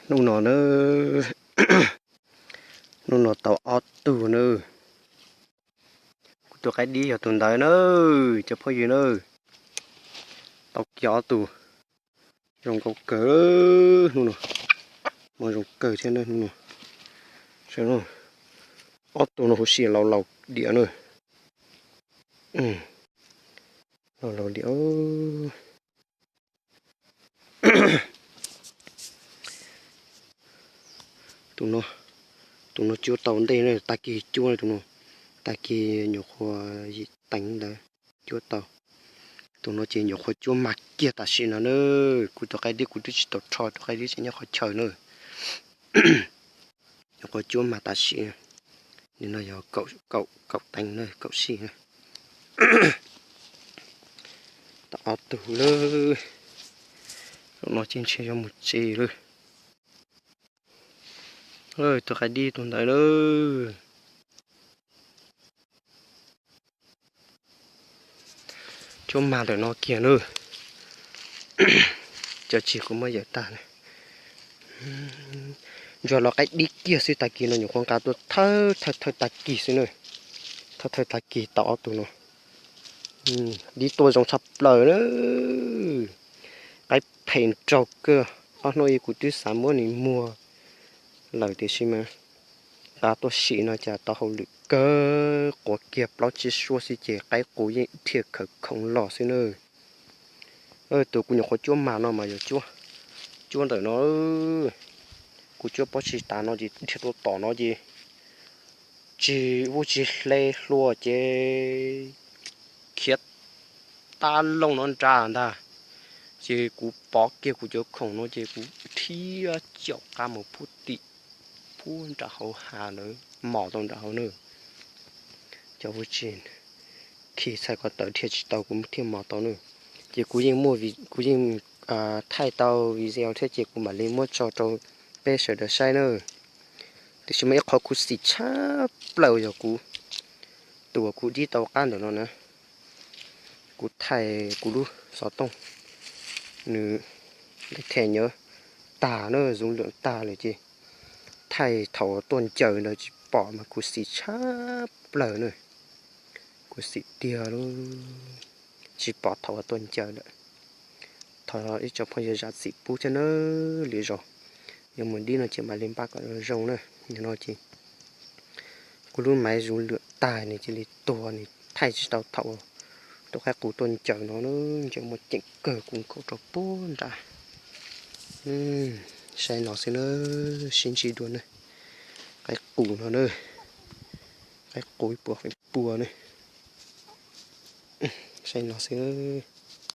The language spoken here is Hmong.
Hnub no na, hnub no tau ob tug na. Kuv tus qaib dib yog tus ntawd na, cov phooj ywg na. Tau kiag ob tug, zoo nkauj kawg hnub no, mas zoo kawg thiab na hnub no. Ob tug no huv si laus laus diam na, laus laus diam. Tus no, tus no cuab tau ntej na, tag kis cuab tus no, tag kis nyuam qhuav yim teev ntawd cuab tau. Tus no ces nyuam qhuav cuab mag kiag tam sim no na. Kuv tus qaib dib kuv twb tsis tau rho, tus qaib dib tseem nyob qhov chaw na. Nyuam qhuav cuab mag tam sim, nim no yog kaum teev na, kaum sij na. Tau ob tug lawm, zaum no ces ntshe yuav mus tsev lawm. Tus qaib dib tus ntawd lawm. Cuab mag ntawm no kiag na. Cov tsis kuv muab yawm tag na. Ntsuag los qaib dib kiag xwb, tag kis no nyuam qhuav nqa tuaj thawj thawj thawj tag kis xwb na. Thawj thawj tag kis tau ob tug no. Dib tuaj zoo tshaj plaws na. Qaib phem nraug kawg, ob hnub ib kuv twb xav muab nws muag lawm tiam sis mas nqa tuaj sim no cas tau hauj lwm kawg, quav kiag plaub tsib suab xwb ces qaib qus yeej dhia khawv khoom los xwb na. Tus kuv nyuam qhuav cuab mag no mas yog cuab ntawm no, kuv cuab pob tsis tas no ces dhia tuaj tom no ces tsis ua tsis hle hlua ces khiav tab looj no nrad ntag. Ces kuv pov kiag kuv cov khoom no ces kuv thiaj caum qab mus pub tim, pub nram hauv hav ntawd mos tau nram hauv na. Cov ua tsis khi txhais ko taw dhia tsis tau kuv thiaj mos tau na. Ces kuv yeej muaj, kuv yeej thaij tau video thiab ces kuv mam li muab tso rau peb sawv daws saib na. Tiam sis mas ib qho khuv xim tshaj plaws yog kuv, tus uas kuv dib tau qab ntawm no na, kuv thaij kuv lub xov tooj, nws the nyawv tag na, zoom lượm tag lawm ces thaij thaum tuaj ncaws ntawd tsis pom mas khuv xim tshaj plaws na. Khuv xim tiag lub, tsis pom thaum uas tuaj ncaws lawm. Thov ib tsoom phooj ywg zam txim pub thiab na, lwm zaus yuav mus dib no ces mam li npaj kom zoo na. Nim no ces kuv lub maiv zoom lượm tag nws cia li tuag, nws thaij tsis tau thaum tus qaib qus tuaj ncaws no, ntshe muaj ceem kawg kuv nkaum rau puag nrad. Saib no xwb na, sib ntsib dua na. Qaib qus no na, qaib qus ib puas feem pua na. Saib no xwb.